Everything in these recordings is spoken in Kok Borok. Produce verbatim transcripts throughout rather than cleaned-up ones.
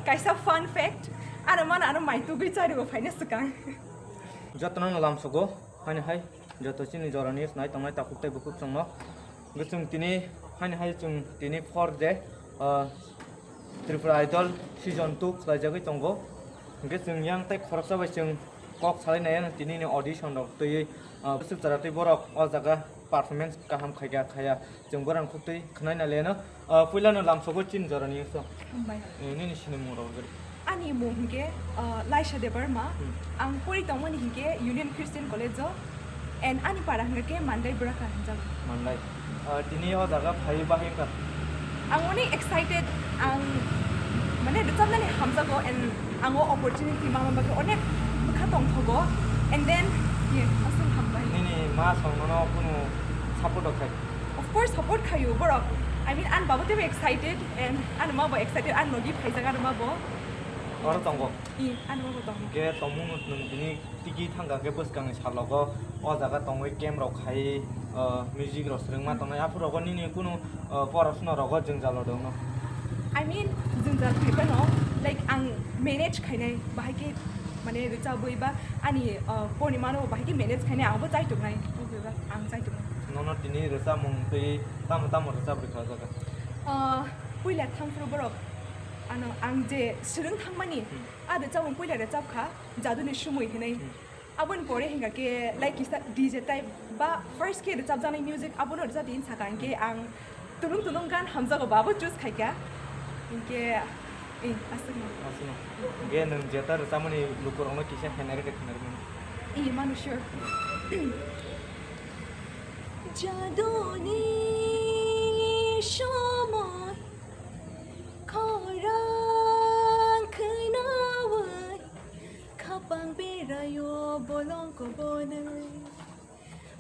Kaisa fun fact, ano mano ano mai tugwi charigo phaina swkang. Jotono no lamsogo, haini hai, joto chini jorani nai tongnai takhuk tei bukhuk chwngno. Hwnkhe chwng tini, haini hai chwng tini fourth day, ah, Tripura Idol season two khlaijagwi tongo. Hwnkhe chwng yang tei khoroksa bai chwng kok salai nai ano tini ni audition rok twiwi, ah, bwswk chara tei borok o jaga performance kaham khaikha khaya. Chwng borang khuktwi khwnai na leno, ah, puilano lamsogo chini jorani wngso. Hambai. Eh, nini sinimung rok gari. Ani mung hingke, ah, Laisha Debbarma. Hmm. Ang pori tongmani hingke Union Christian College o. And ani para hingke Mandai Buraka hinjak. Mandai. Ah, tini o jaga phai bahai wngkha. Ang onek excited, ang mane rwchapnani hamjago and ang o opportunity mama bagwi onek bwkha tongthogo. And then, ye, aswk hambai. Nini ma song nono kunu support rok khai? Of course, support khayo borok. I mean, ani babo teibo excited and ani ma bo excited, ani logi phaijak ani ma bo. Oro tongo? I, ani ma bo tongo. Hingke tongmung nwng tini tiki thangkha khe bwskangni salogo o jaga tongwi camp rok khai, o, music rok swrwngma tongnai. Aphuru rogo nini kunu, o, porosno rogo jwngjalo dongno? I mean, jwngjal khaibano, like, ang manage khainai, bahai khe, mane, rwchabwi ba ani, o, poni mano bahai khe manage khainai, ang bo chaituknai, ang chaituknai. Nono tini rwchapmung twi tamo tamo rwchap rwkha o jaga? O, puila thangphuru borok, ano, ang je swrwng thangmani, hmm, a rwchapmung puila rwchapkha, Jaduni Sumui hinwi. Hmm. Aboni pore hingka khe, like, kisa D J type ba first khe rwchapjaknai music abono rwchapdi hinwi sakha, hinkhe ang tunung tunung gan hamjago ba abo choose khaikha. Hinkhe, eh, aswkno. Aswkno. Hinkhe nwng jeta rwchapmani lukurokno kisa henari khe khwnarwmani. Eh, mano sure. Jaduni somoi khorang khwnaui. Khapang beraio bolongko bonwi,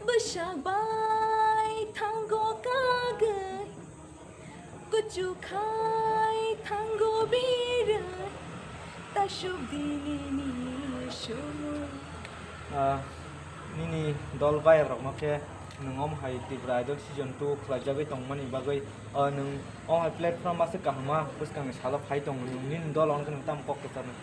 bwsak bai thango kagwi, kuchuk khai thango birwi, tasuk dinini sumu. Ah, nini dol bayap rokno khe nwng omo hai Tripura Idol season two khlaijagwi tongmani bagwi, ah, nwng omo hai platform aswk kaham ma bwskangni salo phai tongo, nwng nini dol rokno khe nwng tamo kok kwcharnai?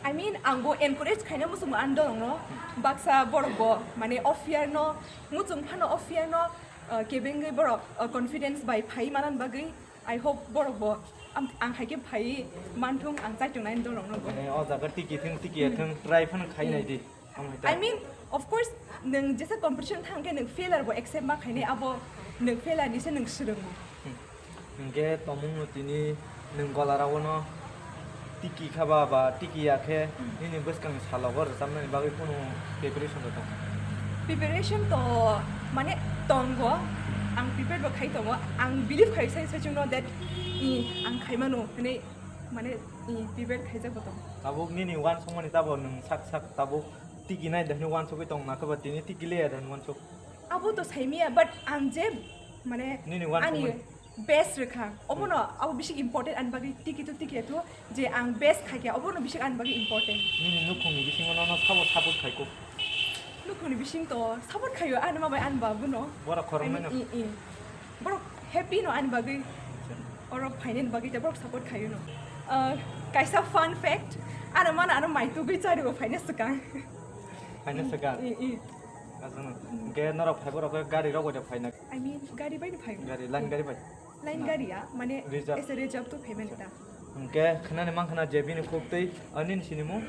I mean, ang bo encourage khaina muchungo ani dolongno. Baksa borok bo, mane, o fear no, muchung phano o fear no, uh, kebengwi borok, uh, confidence bai phai manan bagwi. I hope borok bo, am-, ang hai khe phai manthung, ang chaitongnai ani dolongno bo. Mane, o jaga tiki thung, tiki ya thung, try phano khai nai di. Omo hai ta. I mean, of course, nwng jesa competition thang khe nwng failure bo accept ma khainai, abo nwng failure ni se nwng swrwngo. Hmm. Hingke tongmungno tini nwng golarao no tiki kha ba, ba tiki ya khe, hmm, nini bwskang salogo rwchapnani bagwi kunu preparation rok tong? Preparation to, mane, tongo, ang prepare bo khai tongo, ang believe khai sai sai chwngno that, i, ang khai mano hinwi, mane, i, prepare khaijak bo tongo. Tabuk nini uansukmani tabo nwng sak sak tabuk tiki nai dahni uansugwi tong nakhe ba tini tiki le ya dahni uansuk? Abo to saimaya, but ang je, mane, nini uansukmani ani best rwkha. Omono abo bisi important ani bagwi tiki to tiki to je ang best khaikha, obono bisi ani bagwi important. Nini nukhungni bisingo nono sabo support khaiko? Nukhungni bising to support khaio ani ma bai ani babuno. Borok khoroknwi no? I, i. Borok happy no ani bagwi. Oro phainani bagwi te borok support khaio no. Ah, kaisa fun fact, ano mano ano mai tugwi charigo phaina swkang. Phaina swkang? I, i. Aswkno. Hwnkhe norok phaiborok khe gari rok bai phaina? I mean, gari bai no phaio. Gari, line gari bai? Line gari ya, mane, reserve. Ese reserve to payment ta. Hwnkhe khwnani mankha na je bini kok tei, ah, nini sinimung?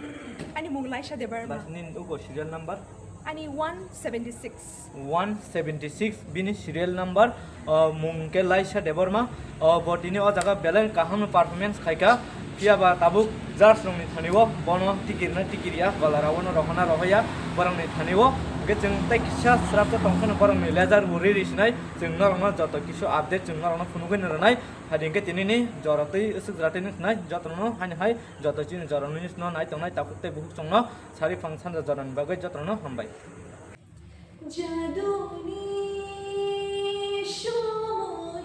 Ani mung Laisha Debbarma. Laisha, nini uko serial number? Ani one seventy six. One seventy six bini serial number, ah, mung khe Laisha Debbarma. Ah, bo tini o jaga belai kaham performance khaikha. Phiya ba tabuk judge rokni thani o bono tikirna tikirya, gola rao no rohorna rohoya, borokni thani o. Hwnkhe chwng tei kisa srapsa tongkheno borokni lejar bo riri sinai. Chwng norokno joto kisu update chwng norokno phunugwi no rwnai. Hai hwnkhe tinini jora twi aswk jora twi nuknai jotono haino hai joto chini jora nini sno nai tongnai takhuk tei bukhuk chwngno sari phang sanja jorani bagwi jotono hambai. Jaduni somoi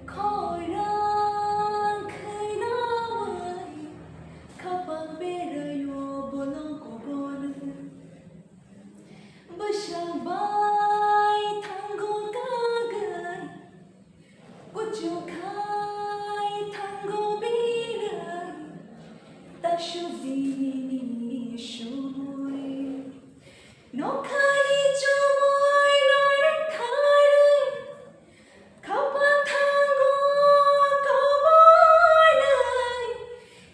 khorang khwnaui khapang beraio bolong kobonwi. Bwsa bai thango kagwi, kuchuk khai thango birwi, Sudini sumui. Nokhani chumui roi rok tharwi. Khapang thango kobolai.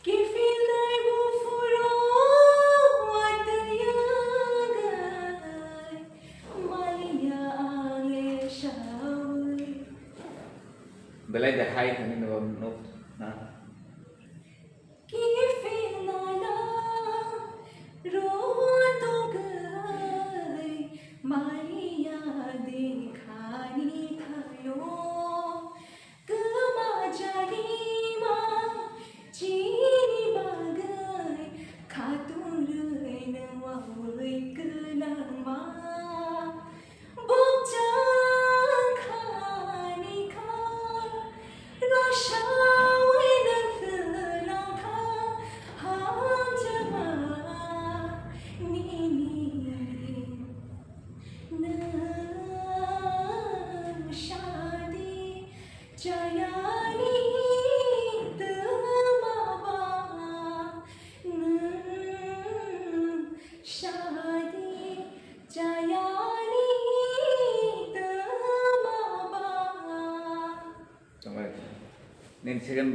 Kiphilnai buphuru watwi yagai. Maliya ang le sawi. Belai de hai khani no no na. Kiphilnana rotogwi maya dikhani thayo. Kwma jarima chini bagwi khatung rwino wawi gwnangma. Bukchang khani kha, rosawi nang khwnang kha, hamjama nini. Nang sadi chayani twma ba, nang sadi chayani twma ba. Tongbai. Nini second.